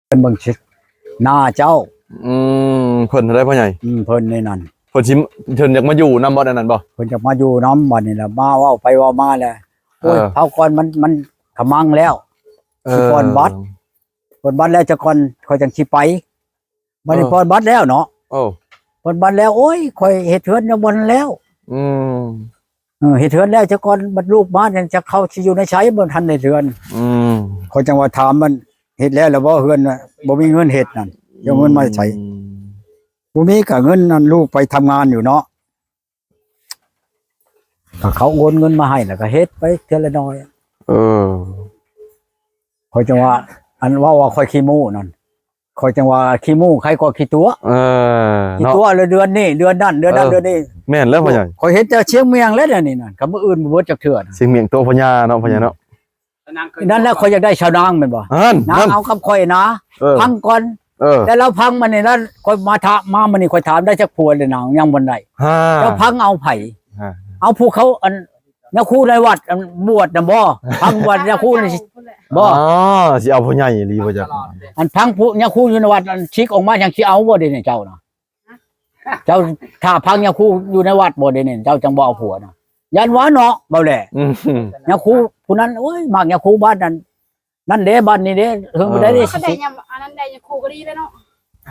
ເພິ່ນເບິ່ງຊິ ໜ້າເຈົ້າ. ອືມ ເພິ່ນເທົ່າໃດພໍ່ໃຫຍ່? ອືມ ເພິ່ນນີ້ນັ້ນ ເພິ່ນຊິ ເພິ່ນຢາກມາຢູ່ນຳບໍ່ ແນວນັ້ນບໍ່? ເພິ່ນຢາກມາຢູ່ນຳ ບັດນີ້ລະມາເວົ້າໄປເວົ້າມາແລ້ວ ໂອ້ຍ ເອີ ເຜົາກ່ອນ ມັນ ມັນຂະມັງແລ້ວ ເອີ ຊິກ່ອນບັດ ກ່ອນບັດແລ້ວຈະກ່ອນ ຂ້ອຍຈັ່ງຊິໄປ. ບັດນີ້ ເອີ ຜ່ອນບັດແລ້ວເນາະ ເອີ ຜ່ອນບັດແລ້ວ ໂອ້ຍ ຂ້ອຍເຮັດເຮືອນຍັງບໍ່ທັນແລ້ວ ອືມ ເອີ ເຮັດເຮືອນແລ້ວຊະກ່ອນ ບັດລູກມາຈັ່ງຈະເຂົ້າຊິຢູ່ໃນໃສ ບໍ່ທັນໄດ້ເຮືອນ ອືມ ຂ້ອຍຈັ່ງວ່າຖາມມັນ ເຮັດແລ້ວລະບໍ່ເຮືອນ ບໍ່ມີເງິນເຮັດນັ້ນ ຈະເອົາເງິນມາໃສ ອືມ ບໍ່ມີ ກະເງິນນັ້ນ ລູກໄປທຳງານຢູ່ເນາະ ກະເຂົາໂອນເງິນມາໃຫ້ ແລ້ວກະເຮັດໄປເທື່ອລະໜ້ອຍ ເອີ ຂ້ອຍຈັ່ງວ່າ ອັນເວົ້າວ່າຂ້ອຍຂີ້ໂມ້ນັ້ນ ຂ້ອຍຈັ່ງວ່າຂີ້ໂມ້ໄຄກວ່າຂີ້ຕົວະ ເອີ ຂີ້ຕົວະ ເນາະ ແລ້ວເດືອນນີ້ເດືອນນັ້ນ ເດືອນນັ້ນ ເອີ ເດືອນນີ້ ແມ່ນແລ້ວພໍ່ໃຫຍ່ ຂ້ອຍເຫັນແຕ່ຊຽງມຽງແລ້ວ ແນວນີ້ນັ້ນ ຄັນມື້ອື່ນບໍ່ເບິດຈັກເທື່ອ ຊຽງມຽງໂຕພະຍາເນາະ ພໍ່ໃຫຍ່ເນາະ ນັ້ນແຫຼະ ຂ້ອຍຢາກໄດ້ຊາວນາງແມ່ນບໍ່? ນາງເອົາກັບຂ້ອຍນະ ເອີ ຟັງກ່ອນ ເອີ ແຕ່ລາວຟັງມານີ້ລະ ຂ້ອຍມາຖາມ ມາມື້ນີ້ຂ້ອຍຖາມໄດ້ຈັກຜົວແລ້ວນາງ ຍັງບໍ່ໄດ້ ເຈົ້າຟັງເອົາໃຜ? ເອົາຜູ້ເຂົາ ອັນ ຍາຄູໃນວັດ ອັນບວດນະບໍ່? ຟັງວ່າຍາຄູນີ້ຊິ ບໍ່ ອໍ ຊິເອົາຜູ້ໃຫຍ່ອີ່ຫຼີບໍ່ຈັກ ອັນຟັງຜູ້ຍາຄູຢູ່ໃນວັດ ອັນຊິກອອກມາຍັງຊິເອົາບໍ່ເດນີ້ເຈົ້ານະ? ເຈົ້າຖ້າຟັງຍາຄູຢູ່ໃນວັດບໍ່ເດນີ້ ເຈົ້າຈັ່ງບໍ່ເອົາຜົວນະ ຢ້ານວ່າເນາະ ເວົ້າແຫຼະ ອືມ ຍາຄູຜູ້ນັ້ນ ໂອ້ຍ ມັກຍາຄູບ້ານນັ້ນ ນັ້ນເດ້ ບ້ານນີ້ເດ້ ເຮີງບໍ່ໄດ້ເດ້ ເອີ ຊິ ອັນນັ້ນໄດ້ຍາຄູກໍດີແລ້ວເນາະ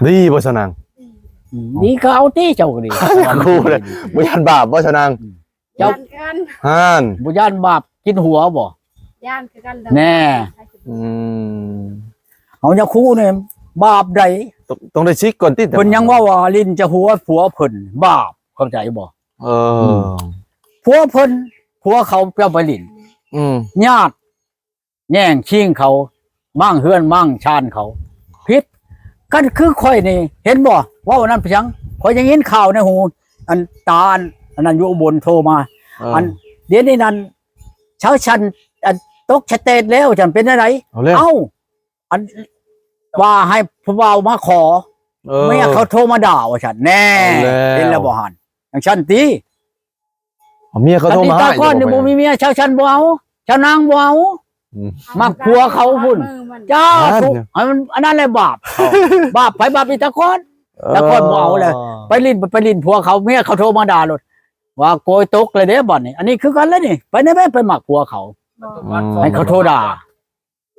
ດີບໍ່ຊະນາງ? ອືມ ດີກໍເອົາຕິ ເຈົ້າກໍດີ ຍາຄູເດ້ ບໍ່ຢ້ານບາບບໍ່ຊະນາງ? ອືມ ເຈົ້າ ຢ້ານຄືກັນ ຫັ້ນ ບໍ່ຢ້ານບາບກິນຫົວບໍ່? ຢ້ານຄືກັນເດີ ແນ່ ອືມ ເອົາຍາຄູນີ້ບາບໃດ ຕ້ອງ ຕ້ອງໄດ້ຊິກກ່ອນຕິ ເພິ່ນຍັງເວົ້າວ່າຫຼິ້ນຈະຫົວຜົວເພິ່ນ ບາບ ເຂົ້າໃຈບໍ່? ເອີ ອືມ ຜົວເພິ່ນ ຜົວເຂົາເຈົ້າໄປຫຼິ້ນ ອືມ ຍາດ ແຍ່ງຊິງເຂົາ ມ້າງເຮືອນມ້າງຊານເຂົາ ຜິດ ຄັນຄືຂ້ອຍນີ້ ເຫັນບໍ່ ເວົ້າອັນນັ້ນໄປຫຍັງ ຂ້ອຍຍັງຍິນຂ່າວໃນຫູ ອັນຕາ ອັນ ອັນນັ້ນຢູ່ອຸບົນໂທມາ ເອີ ອັນ ດຽວນີ້ນັ້ນ ຊາວຊັ້ນ ອັນ ຕົກສະເຕດແລ້ວ ຈັ່ງເປັນແນວໃດ? ເອົາແລ້ວ ເອົ້າ ອັນ ວ່າໃຫ້ຜູ້ບ່າວມາຂໍ ເອີ ເມຍເຂົາໂທມາດ່າວ່າຊັ້ນ ແນ່ ເອົາແລ້ວ ເຫັນແລ້ວບໍ່ຫັ້ນ ຈັ່ງຊັ້ນຕິ? ເອົາເມຍເຂົາໂທມາໃຫ້ ແຕ່ກ່ອນນີ້ບໍ່ມີເມຍ ຊາວຊັ້ນບໍ່ເອົາ ຊາວນາງບໍ່ເອົາ ອືມ ມັກຜົວເຂົາພຸ້ນ ສາທຸ ໃຫ້ມັນອັນນັ້ນແຫຼະບາບ ບາບໃຜບາບອີຕາກ່ອນ ເອີ ຕາກ່ອນບໍ່ເອົາແລ້ວ ໄປຫຼິ້ນ ໄປຫຼິ້ນຜົວເຂົາ ເມຍເຂົາໂທມາດ່າໂລດ ວ່າໂກຍຕົກແລ້ວເດ້ບັດນີ້ ອັນນີ້ຄືກັນແລ້ວນີ້ ໄປແດ່ແມ້ ໄປມັກຜົວເຂົາ ອືມ ໃຫ້ເຂົາໂທດ່າ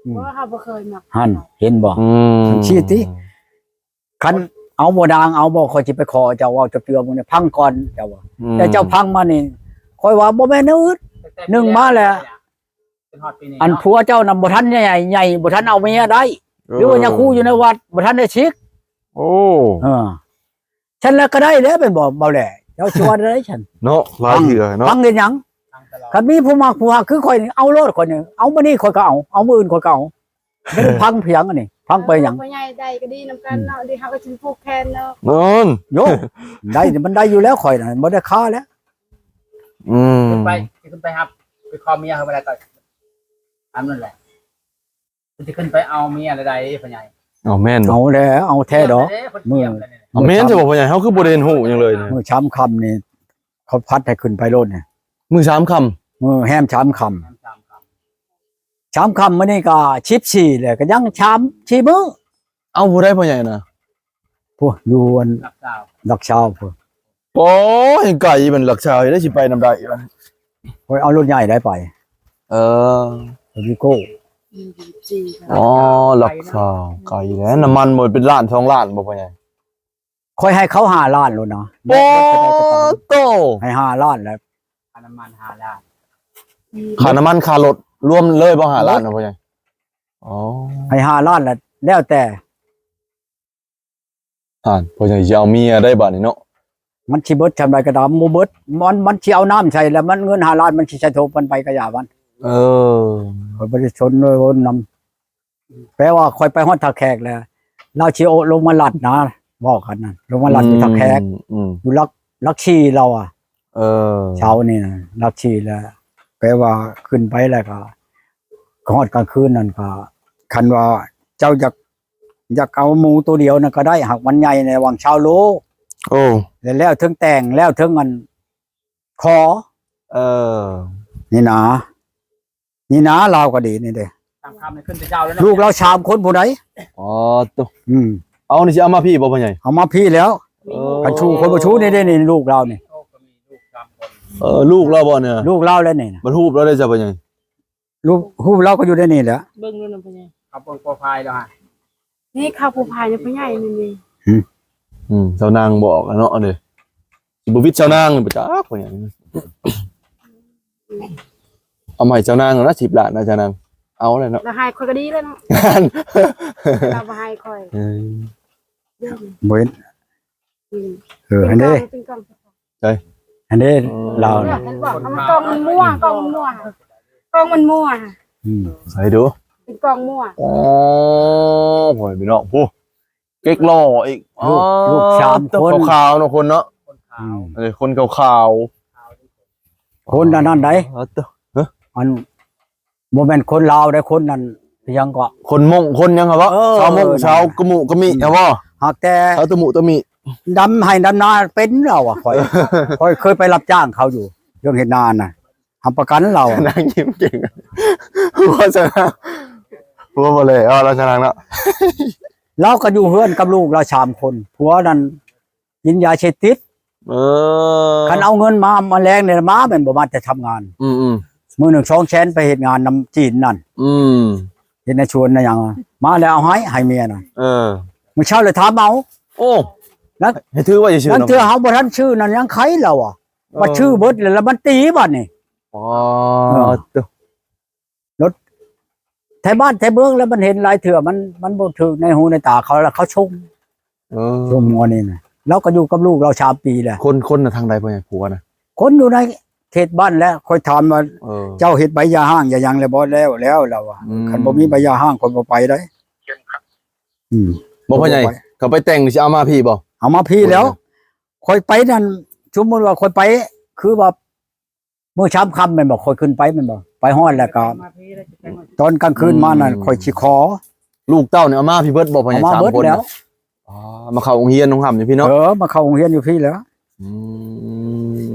ອືມ ເພາະວ່າເຮົາບໍ່ເຄີຍມັກ ຫັ້ນ ເຫັນບໍ່? ອືມ ຈັ່ງຊີ້ຕິ ຄັນເອົາບໍ່ນາງ ເອົາບໍ່ ຂ້ອຍຊິໄປຂໍເຈົ້າ ເວົ້າຈັກເທື່ອມື້ນີ້ ຟັງກ່ອນ ເຈົ້າວ່າ ອືມ ແຕ່ເຈົ້າຟັງມານີ້ ຂ້ອຍວ່າບໍ່ແມ່ນແນວອື່ນ ໜຶ່ງມາແລ້ວ ອັນຜົວເຈົ້ານະບໍ່ທັນໃຫຍ່ ໃຫຍ່ ບໍ່ທັນເອົາເມຍໄດ້ ເອີ ຫຼືວ່າຍາຄູຢູ່ໃນວັດ ບໍ່ທັນໄດ້ສິກ ໂອ້ ເອີ ຊັ້ນແລ້ວກໍໄດ້ແລ້ວແມ່ນບໍ່ ເບົາແຫຼະ ເຈົ້າຊິວ່າໄດ້ຊັ້ນ ເນາະ ຫຼາຍເທື່ອເນາະ ຟັງເຮັດຫຍັງ ຄັນມີຜູ້ມັກຜູ້ຮັກຄືຂ້ອຍນີ້ ເອົາໂລດ ຂ້ອຍນີ້ ເອົາມື້ນີ້ຂ້ອຍກໍເອົາ ເອົາມື້ອື່ນຂ້ອຍກໍເອົາ ບໍ່ໄດ້ພັງພຽງອັນນີ້ ພັງໄປຫຍັງ ເອີ ພໍ່ໃຫຍ່ໄດ້ກໍດີນຳກັນເນາະ ອືມ ດີເຮົາກໍຊິຜູກແຂນເນາະ ນັ້ນ ໂຍ ໄດ້ ມັນໄດ້ຢູ່ແລ້ວ ຂ້ອຍນະ ບໍ່ໄດ້ຄາແລ້ວ ອືມ ຂຶ້ນໄປ ຊິຂຶ້ນໄປຮັບ ໄປຂໍເມຍເຮົາບໍ່ໄດ້ກໍ ຕາມນັ້ນແຫຼະ ເພິ່ນຊິຂຶ້ນໄປເອົາເມຍແລ້ວໃດພໍ່ໃຫຍ່ ເອົາແມ່ນບໍ່ ເອົາແລ້ວ ເອົາແທ້ດອກ ມື້ ເອົາແມ່ນຊິບໍ່ພໍ່ໃຫຍ່ ເຮົາຄືບໍ່ໄດ້ເຫັນຮູ້ຫຍັງເລີຍ ມື້ສາມຄ່ຳນີ້ ເຂົາພັດໃຫ້ຂຶ້ນໄປໂລດນີ້ ມື້ສາມຄ່ຳ ມື້ແຮມສາມຄ່ຳ ສາມຄ່ຳມື້ນີ້ກໍສິບສີ່ແລ້ວ ກໍຍັງສາມສີ່ມື້ ເອົາຜູ້ໃດພໍ່ໃຫຍ່ນະ ຜູ້ຢູ່ອັນຫຼັກຊາວ ຫຼັກຊາວພຸ້ນ ໂອ້ຍ ໄກມັນຫຼັກຊາວ ໄດ້ຊິໄປນຳໃດບັດນີ້ ໂອ້ຍ ເອົາລົດໃຫຍ່ໄດ້ໄປ ເອີ ວີໂກ້ ອໍ ຫຼັກຊາວ ໄກແລ້ວ ນ້ຳມັນບໍ່ເປັນລ້ານສອງລ້ານບໍ່ພໍ່ໃຫຍ່ ຂ້ອຍໃຫ້ເຂົາຫ້າລ້ານໂລດນະ ໂອ້ໂຕ ໃຫ້ຫ້າລ້ານແລ້ວ ຄ່ານ້ຳມັນຫ້າລ້ານ ຄ່ານ້ຳມັນຄ່າລົດລວມເລີຍບໍ່ຫ້າລ້ານນະພໍ່ໃຫຍ່ ອໍ ໃຫ້ຫ້າລ້ານແລ້ວ ແລ້ວແຕ່ ທ່ານ ພໍ່ໃຫຍ່ຊິເອົາເມຍໄດ້ບາດນີ້ເນາະ ມັນຊິເບິດຊ່ຳໃດກໍຕາມ ບໍ່ເບິດ ມັນ ມັນຊິເອົານ້ຳໃສ່ ແລ້ວມັນເງິນຫ້າລ້ານ ມັນຊິໃສ່ຖົງມັນໄປກະຢ່າມັນ ເອີ ຂ້ອຍບໍ່ໄດ້ສົນເລີຍນຳ ແປວ່າຂ້ອຍໄປຮອດທ່າແຂກແລ້ວ ລາວຊິໂອ ລົງມາລັດນະ ເວົ້າກັນນະ ລົງມາລັດຢູ່ທ່າແຂກ ອືມ ຢູ່ຫຼັກ ຫຼັກສີ່ລາວອະ ເອີ ເຊົ້ານີ້ນະ ຫຼັກສີ່ແລ້ວ ແປວ່າຂຶ້ນໄປແລ້ວກໍ ຮອດກາງຄືນນັ້ນກໍ ຄັນວ່າເຈົ້າຢາກ ຢາກເອົາໝູໂຕດຽວນັ້ນກໍໄດ້ ຫາກມັນໃຫຍ່ໃນຫວ່າງຊາວໂລ ໂອ້ ແລ້ວ ແລ້ວເຖິງແຕ່ງ ແລ້ວເຖິງອັນຂໍ ເອີ ນີ້ນະ ນີ້ນະ ລາວກໍດີນີ້ເດ້ ลูกลาวสามคนผู้ใด อ๋อ โต อืม เอานี่สิเอามาพี้บ่พ่อใหญ่ เอามาพี้แล้ว เออ คันชูคนบ่ชูนี่เด้นี่ ลูกลาวนี่ เออ ลูกลาวบ่เนี่ย ลูกลาวแล้วนี่นะ มันฮูบลาวได้จ้ะพ่อใหญ่ รูป รูปลาวก็อยู่ในนี่แหละ เบิ่งดูนะพ่อใหญ่ เอาเบิ่งโปรไฟล์แล้วฮะ นี่เข้าโปรไฟล์เนี่ยพ่อใหญ่นี่ นี่ อืม อืม เจ้านางบอกแล้วเนาะ เด้ สิบ่วิดเจ้านางนี่บ่จักพ่อใหญ่ เอามาให้เจ้านางแล้วนะ สิบล้านนะเจ้านาง เอาแล้วเนาะ แล้วให้ข้อยก็ดีแล้วเนาะ เราบ่ให้ข้อย เออ บ่เห็น อืม เออ อันนี้ เป็นกล่อง ใช่ อันนี้ เออ ลาวนะ มันบอกมันกล่องมันมั่ว กล่องมันมั่ว กล่องมันมั่ว อืม ใส่ดู เป็นกล่องมั่ว อ๋อ พ่อแม่พี่น้อง ผู้ เก๊กหล่ออีก ลูก อ๋อ ลูกสามคน ขาวๆเนาะ คนเนาะ อืม เออ คนขาวๆ คนอันนั้นใด อ๋อ เตอะ ฮะ อัน บ่แม่นคนลาวเด้ คนนั้น อิหยังก็ คนม้ง คนหยังครับบ่ เออ ชาวม้ง นั่นน่ะ ชาวกะหมุกะมิครับบ่ หากแต่ ชาวตะหมุตะมิ ดำไฮ่ดำนาเป็นลาวอะ ข้อย ข้อยเคยไปรับจ้างเขาอยู่ เรื่องเฮ็ดนาน่ะ รับประกันลาวอะ นางยิ้มเก่ง หัวชนะ หัวบ่เลย เอา ลาวชนะเนาะ ลาวก็อยู่เฮือนกับลูกลาวสามคน ผัวนั่น กินยาเสพติด เออ คันเอาเงินมา มาแลงเนี่ย มาแม่นบ่ มาแต่ทำงาน อืมๆ มื้อหนึ่งสองแสน ไปเฮ็ดงานนำจีนนั่น อืม เฮ็ดในสวนในหยัง มาแล้วเอาให้ ให้เมียน่ะ เออ มื้อเช้าเลยถามเอา โอ้ แล้ว ให้ถือไว้ซื่อๆ นั่นเนาะ เทื่อเฮาบ่ทันซื้อนั่นยังไขลาวอะ เออ บัดซื้อเบิดแล้ว แล้วมันตีบัดนี่ อ๋อ เออ เตอะ รถไถบ้านไถเมืองแล้วมันเห็นหลายเทื่อ มัน มันบ่ถืกในหูในตาเขา แล้วเขาชม เออ ชมงัวนี่นะ ลาวก็อยู่กับลูกลาวสามปีแล้ว คน คนน่ะทางใดพ่อใหญ่ ผัวน่ะ คนอยู่ในเขตบ้านแหละ ข้อยถามว่า เออ เจ้าเฮ็ดใบหย่าฮ้างหย่าหยังแล้วบ่ แล้ว แล้ว ลาวว่า อืม คันบ่มีใบหย่าฮ้างข้อยบ่ไปได้ อืม บ่พ่อใหญ่ บ่ไป เขาไปแต่งนี่สิเอามาพี้บ่ เอามาพี้แล้ว ข้อยไปนั่น สมมุติว่าข้อยไป คือว่า มื้อสามค่ำแม่นบ่ ข้อยขึ้นไปแม่นบ่ ไปฮอดแล้วก็ ตอนกลางคืนมานั่น อืม ข้อยสิขอ ลูกเต้านี่เอามาพี้เบิดบ่พ่อใหญ่ เอามาเบิด สามคน แล้ว น่ะ อ๋อ มาเข้าโรงเรียนโรงธรรมอยู่พี้เนาะ เออ มาเข้าโรงเรียนอยู่พี้แล้ว อืม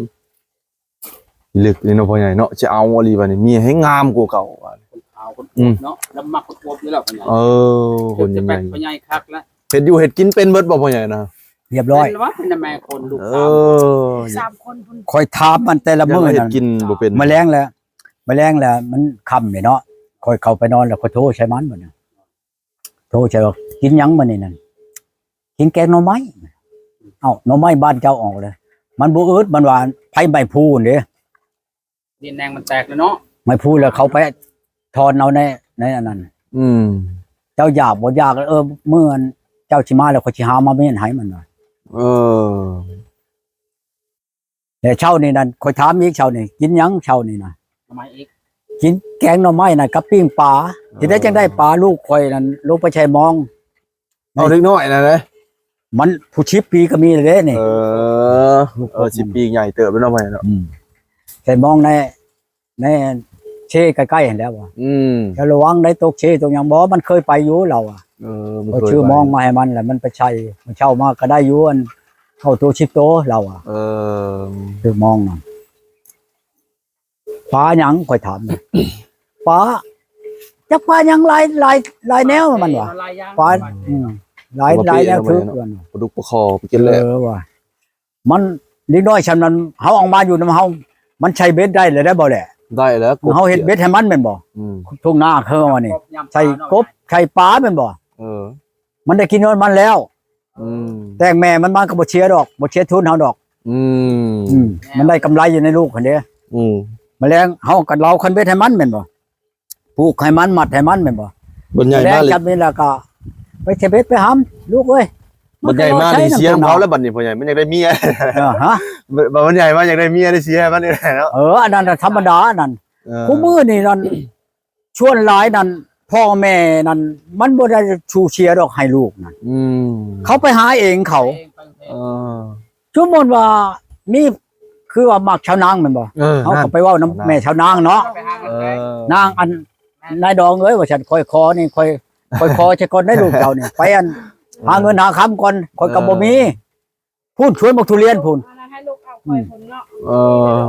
ลึกเลยเนาะพ่อใหญ่เนาะ จะเอาอีหลีบัดนี้ เมียให้งามกว่าเก่า คนขาวคน อื ม เนาะ แล้วมักคนอวบอยู่แล้วพ่อใหญ่ เออ คนใหญ่ พ่อใหญ่คักแล้ว เฮ็ดอยู่เฮ็ดกินเป็นเบิดบ่พ่อใหญ่นะ เรียบร้อย เป็นวะ เป็นแม่คนลูก เออ สามคน สามคนพุ่น ข้อยถามมันแต่ละมื้อ เฮ็ด นั่น กินบ่เป็น มื้อแลงแล้ว มื้อแลงแล้วมันค่ำนี่เนาะ ข้อยเข้าไปนอนแล้วข้อยโทรใส่มันบัดนี้ โทรใส่ว่า กินหยังมื้อนี้นั่น กินแกงหน่อไม้ เอ้า หน่อไม้บ้านเจ้าออกเลย มันบ่อืด มันว่า ไผไม้พลูนเด้ ดินแดงมันแตกแล้วเนาะ ไม้พลูแล้วเขาไปถอนเอาใน ในอันนั้น อืม เจ้าอยากบ่อยาก เออ มื้ออันเจ้าสิมาแล้วข้อยสิหามาเมี้ยนให้มันว่า เออ แต่เช้านี่นั่น ข้อยถามอีกเช้านี่ กินหยังเช้านี่นะ หน่อไม้อีก กินแกงหน่อไม้นั่นกับปิ้งปลา เออ สิได้จั่งได้ปลาลูกข้อยนั่นลงไปใส่มอง เอาเด็กน้อยนั่นนะ มันผู้สิบปีก็มีแล้วเด้นี่ เออ เออ สิบปีใหญ่เติบแล้วเนาะพ่อใหญ่เนาะ อืม ใส่มองใน ในเชใกล้ๆหั้นแหล้วว่ะ อืม เจ้าระวังได้ตกเชตกหยังบ่ มันเคยไปอยู่ลาวอะ เออ มันเคยไป ข้อยซื้อมองมาให้มัน แล้วมันไปใส่ มื้อเช้ามาก็ได้อยู่ อัน เก้าโต สิบโตลาวอะ เออ ซื้อมองนั่น ปลาหยัง ข้อยถาม ปลา จักปลาหยัง หลาย หลาย หลายแนวมันว่ะ หลายอย่าง ปลา อืม หลาย หลายแนว ถือว่าเปลี่ยนแล้วมันเนาะ ปลาดุกปลาข่อไปกินแล้ว เออว่ะ มัน เด็กน้อยช่ำนั้น เฮาเอามาอยู่นำเฮา มันใช้เบ็ดได้เลยได้บ่แหละ ได้แล้ว เฮาเฮ็ดเบ็ดให้มันแม่นบ่ อืม ทุ่งนาคือว่านี่ ใช้กบ ใช้ปลาแม่นบ่ เออ มันได้กินนอนมันแล้ว อืม แต่งแม่มัน มันก็บ่เสียดอก บ่เสียทุนเฮาดอก อืม อืม มันได้กำไรอยู่ในลูกหั่นเด้ อืม มื้อแลงเฮาก็เลาคันเบ็ดให้มันแม่นบ่ ผูกให้มัน มัดให้มันแม่นบ่ บัดใหญ่มา แลง เลย จับนี่แล้วก็ไปเชเบ็ดไปหำ ลูกเอ้ย บัดใหญ่มา มันก็รอใช้ นี่เสีย นำ เขาแล้วบัดนี้พ่อใหญ่ มันอยากได้เมีย เออ ฮะ บัด บัดใหญ่มาอยากได้เมีย ได้เสียมันนี่แหละเนาะ เออ อันนั้นน่ะธรรมดาอันนั้น เออ คู่มื้อนี่นั่น ส่วนหลายนั่น พ่อแม่นั่น มันบ่ได้สูญเสียดอกให้ลูกนั่น อืม เขาไปหาเองเขา เออ สมมุติว่ามี คือว่ามักชาวนางแม่นบ่ เออ เฮาก็ไปเว้านำ นั่น แม่ชาวนางเนาะ เออ นางอัน นายดองเอ้ย ว่าซั่น ข้อยขอนี่ ข้อย ข้อยขอซะก่อนได้ลูกเจ้านี่ ไปอัน เออ หาเงินหาคำก่อน ข้อยก็บ่มี เออ พู้นสวนบักทุเรียนพู้น อันนั้นให้ลูกเอาข้อยพู้นเนาะ เออ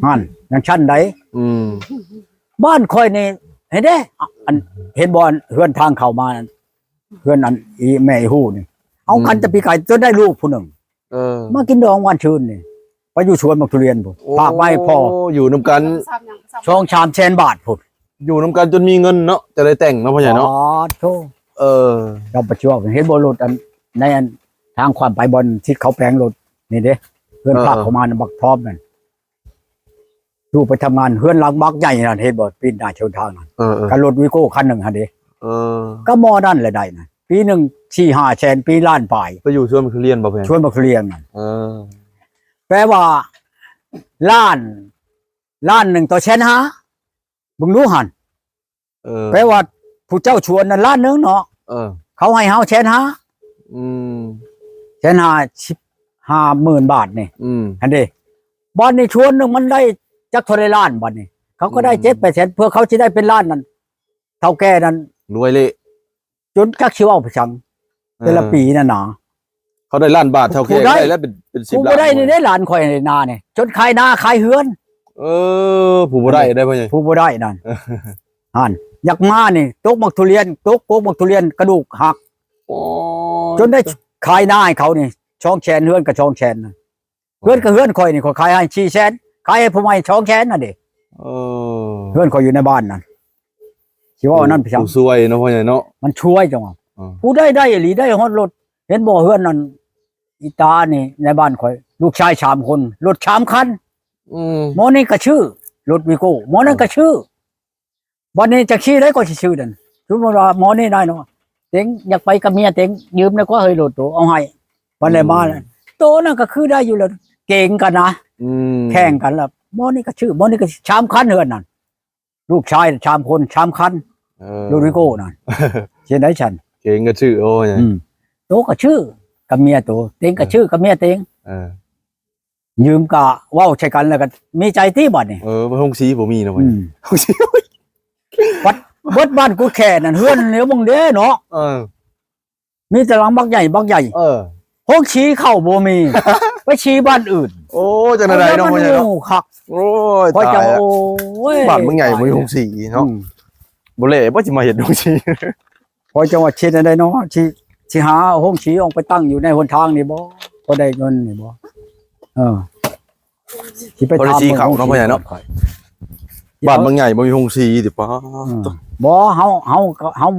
นั่น จั่งซั่นใด อืม บ้านข้อยนี่ ນີ້ເດ້ ອັນ ເຫັນບໍ່ ອັນເຮືອນທາງເຂົ້າມານັ້ນ ເຮືອນອັນອີແມ່ອີຮູ້ນີ້ ເອົາກັນ ອືມ ແຕ່ປີກາຍ ຈົນໄດ້ລູກຜູ້ໜຶ່ງ ເອີ ມາກິນດອງຫວານຊື່ນນີ້ ໄປຢູ່ສວນໝາກທຸລຽນພຸ້ນ ໂອ້ ຝາກມາໃຫ້ພໍ່ ຢູ່ນຳກັນ ສອງສາມແສນບາດພຸ້ນ ຢູ່ນຳກັນຈົນມີເງິນເນາະ ຈະໄດ້ແຕ່ງເນາະ ພໍ່ໃຫຍ່ເນາະ ປາດໂທ ເອີ ເຈົ້າປະຈວບ ເຫັນບໍ່ ລົດອັນ ໃນອັນທາງຂ້າມໄປບ່ອນທີ່ເຂົາແປງລົດນີ້ເດ້ ເຮືອນ ເອີ ພາກເຂົ້າມານຳບັກທອມນັ້ນ ລູກໄປທຳງານ ເຮືອນຫຼັງບັກໃຫຍ່ນັ້ນ ເຫັນບໍ່ ປີນໜ້າຊົນທາງນັ້ນ ເອີໆ ກັບລົດວີໂກ້ຄັນໜຶ່ງຫັ້ນເດ້ ເອີ ກໍໝໍ້ນັ້ນແຫຼະໄດ້ນະ ປີໜຶ່ງສີ່ຫ້າແສນ ປີລ້ານປາຍ ໄປຢູ່ສວນໝາກທຸລຽນບໍ່ ເພື່ອນ ສວນໝາກທຸລຽນນັ້ນ ເອີ ແປວ່າ ລ້ານ ລ້ານໜຶ່ງຕໍ່ແສນຫ້າ ເບິ່ງດູຫັ້ນ ເອີ ແປວ່າຜູ້ເຈົ້າສວນນັ້ນລ້ານໜຶ່ງເນາະ ເອີ ເຂົາໃຫ້ເຮົາແສນຫ້າ ອືມ ແສນຫ້າ ສິບຫ້າໝື່ນບາດນີ້ ອືມ ຫັ້ນເດ້ ບາດນີ້ສວນໜຶ່ງມັນໄດ້ຈັກເທົ່າໃດລ້ານ ບາດນີ້ເຂົາກໍໄດ້ ອືມ ເຈັດແປດແສນ ເພື່ອເຂົາຊິໄດ້ເປັນລ້ານນັ້ນ ເຖົ້າແກ່ນັ້ນ ລວຍເລະ ຈົນຈັກຊິເວົ້າໄປສັງ ເອີ ແຕ່ລະປີນັ້ນນະ ເຂົາໄດ້ລ້ານບາດ ເຖົ້າແກ່ໄດ້ແລ້ວເປັນ ເປັນສິບລ້ານ ຜູ້ບໍ່ໄດ້ນີ້ເດ້ ຫຼານຂ້ອຍໃນນານີ້ ຈົນຂາຍນາຂາຍເຮືອນ ເອີ ຜູ້ບໍ່ໄດ້ໄດ້ພໍ່ໃຫຍ່ ຜູ້ບໍ່ໄດ້ນັ້ນ ຫັ້ນ ຢາກມານີ້ ຕົກໝາກທຸລຽນ ຕົກກົກໝາກທຸລຽນ ກະດູກຫັກ ໂອ້ ຈົນໄດ້ຂາຍນາໃຫ້ເຂົານີ້ ສອງແສນ ເຮືອນກໍສອງແສນນະ ເຮືອນກໍເຮືອນຂ້ອຍນີ້ ຂ້ອຍຂາຍໃຫ້ສີ່ແສນ ຂາຍໃຫ້ຜູ້ໃໝ່ສອງແສນນັ້ນເດ້ ເອີ ເຮືອນຂ້ອຍຢູ່ໃນບ້ານນັ້ນ ຊິເວົ້າອັນນັ້ນໄປຊະ ຜູ້ຊ່ວຍເນາະ ພໍ່ໃຫຍ່ເນາະ ມັນຊ່ວຍຈັ່ງວ່າ ເອີ ຜູ້ໃດໄດ້ອີ່ຫຼີ ໄດ້ຮອດລົດ ເຫັນບໍ່ ເຮືອນນັ້ນ ອີຕານີ້ໃນບ້ານຂ້ອຍ ລູກຊາຍສາມຄົນ ລົດສາມຄັນ ອືມ ໝໍ້ນີ້ກໍຊື້ລົດວີໂກ້ ໝໍ້ນັ້ນກໍຊື້ ບັດນີ້ຈັກຊີ້ໃດກໍຊິຊື້ນັ້ນ ສົມມຸດວ່າໝໍ້ນີ້ໄດ້ເນາະ ເຕັງ ຢາກໄປກັບເມຍເຕັງ ຢືມແດ່ກວ່າເຮີ້ຍ ລົດໂຕ ເອົາໃຫ້ ບັດແລ້ວມາ ອືມ ໂຕນັ້ນກໍຄືໄດ້ຢູ່ແລ້ວ ເກງກັນນະ ອືມ ແຂ່ງກັນລະ ໝໍ້ນີ້ກໍຊື້ ໝໍ້ນີ້ກໍສາມຄັນ ເຮືອນນັ້ນ ລູກຊາຍສາມຄົນ ສາມຄັນ ເອີ ລົດວີໂກ້ນັ້ນ ເຮັດໄດ້ຊັ້ນ ເກງກໍຊື້ ໂອ້ຍ ອືມ ໂຕກໍຊື້ກັບເມຍໂຕ ເຕັງກໍ ເອີ ຊື້ກັບເມຍເຕັງ ເອີ ຢືມກະເວົ້າໃສ່ກັນແລ້ວກໍມີໃຈຕິບາດນີ້ ເອີ ໂຮງສີບໍ່ມີເນາະ ອືມ ໂຮງສີ ບັດເບິດບ້ານກຸດແຂ້ນັ້ນ ເຮືອນເດວເບິ່ງເດ້ເນາະ ເອີ ມີແຕ່ຫຼັງບັກໃຫຍ່ ບັກໃຫຍ່ ເອີ ໂຮງສີເຂົ້າບໍ່ມີ ໄປສີບ້ານອື່ນ ໂອ້ ຈັ່ງໃດເນາະ ມັນ ພໍ່ໃຫຍ່ເນາະ ໂອ້ ຄັກ ໂອ້ຍ ຂ້ອຍຈະ ຕາຍລະ ໂອ້ຍ ບ້ານບັກໃຫຍ່ບໍ່ມີໂຮງສີເນາະ ອືມ ບໍ່ແລະບໍ່ຊິມາເຮັດໂຮງສີ ຂ້ອຍຈັ່ງວ່າຊິເຮັດແນວໃດເນາະ ຊິ ຊິຫາໂຮງສີອອກໄປຕັ້ງຢູ່ໃນຫົນທາງນີ້ບໍ່ ພໍໄດ້ເງິນນີ້ບໍ່ ເອີ ຊິໄປຖາມ ບໍ່ໄດ້ສີເຂົ້າເນາະ ພໍ່ໃຫຍ່ເນາະ ບ້ານບັກໃຫຍ່ບໍ່ມີໂຮງສີຕິ ປ້າ ອືມ ບໍ່ ເຮົາ ເຮົາ ເຮົາ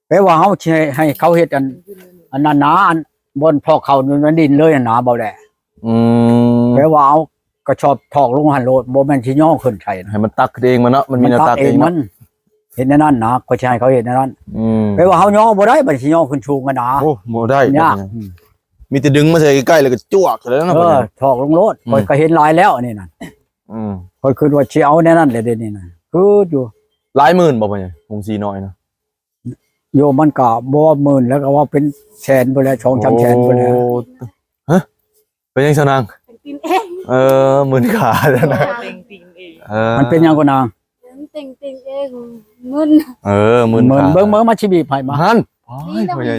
ແປວ່າເຮົາຊິໃຫ້ ໃຫ້ເຂົາເຮັດອັນ ອັນນັ້ນນາ ອັນ ບ່ອນຖອກເຂົ້າຢູ່ໃນດິນເລີຍຫັ້ນນາ ບໍ່ແຫຼະ ອືມ ແປວ່າເອົາກະສອບຖອກລົງຫັ້ນໂລດ ບໍ່ແມ່ນຊິຍໍຂຶ້ນໃສ່ນະ ໃຫ້ມັນຕັກເອງມັນເນາະ ມັນມີແນວຕັກເອງມັນ ເຮັດແນວນັ້ນນະ ຂ້ອຍຊິໃຫ້ເຂົາເຮັດແນວນັ້ນ ອືມ ແປວ່າເຮົາຍໍບໍ່ໄດ້ ບັດຊິຍໍຂຶ້ນສູງຫັ້ນນາ ໂອ້ ບໍ່ໄດ້ ຍາກ ອືມ ມີແຕ່ດຶງມາໃສ່ໃກ້ໆ ແລ້ວກໍຈວກໃສ່ແລ້ວເນາະ ເອີ ຖອກລົງໂລດ ອືມ ຂ້ອຍກໍເຫັນຫຼາຍແລ້ວອັນນີ້ນະ ອືມ ຂ້ອຍຄິດວ່າຊິເອົາແນວນັ້ນແຫຼະເດນີ້ນະ ຄືຢູ່ ຫຼາຍໝື່ນບໍ່ ພໍ່ໃຫຍ່ ໂຮງສີນ້ອຍນະ? ໂຍມ ມັນກະບໍ່ວ່າໝື່ນແລ້ວ ກະວ່າເປັນແສນພຸ້ນແຫຼະ ສອງສາມແສນພຸ້ນແຫຼະ ໂອ້ ຮະ ເປັນຫຍັງຊະນາງ? ແຕ່ງຕີນເອງ ເອີ ໝື່ນຂາຊະນາງ ແຕ່ງຕີນເອງ ເອີ ມັນເປັນຫຍັງກໍນາງ? ແຕ່ງຕີນເອງ ໝື່ນ ເອີ ໝື່ນຂາ ເບິ່ງ ເບິ່ງ ມາຊິບີບໃຫ້ມາ ຫັ້ນ ໂອ້ຍ ພໍ່ໃຫຍ່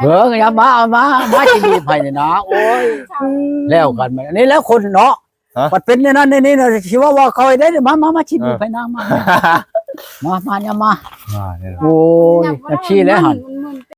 ເບິ່ງ ຢ່າມາ ເອົາມາ ມາຊິບີບໃຫ້ນີ້ນາ ໂອ້ຍ ແລ້ວກັນ ອັນນີ້ແຫຼະຄົນເນາະ ຮະ ບັດເປັນແນວນັ້ນແນວນີ້ນະ ຊິເວົ້າວ່າຂ້ອຍໄດ້ ມາ ມາ ມາຊິບີບໃຫ້ນາງ ມາ ມາ ມາ ຢ່າມາ ອ່າ ໂອ້ຍ ຈັ່ງຊີ້ແຫຼະຫັ້ນ ມັນ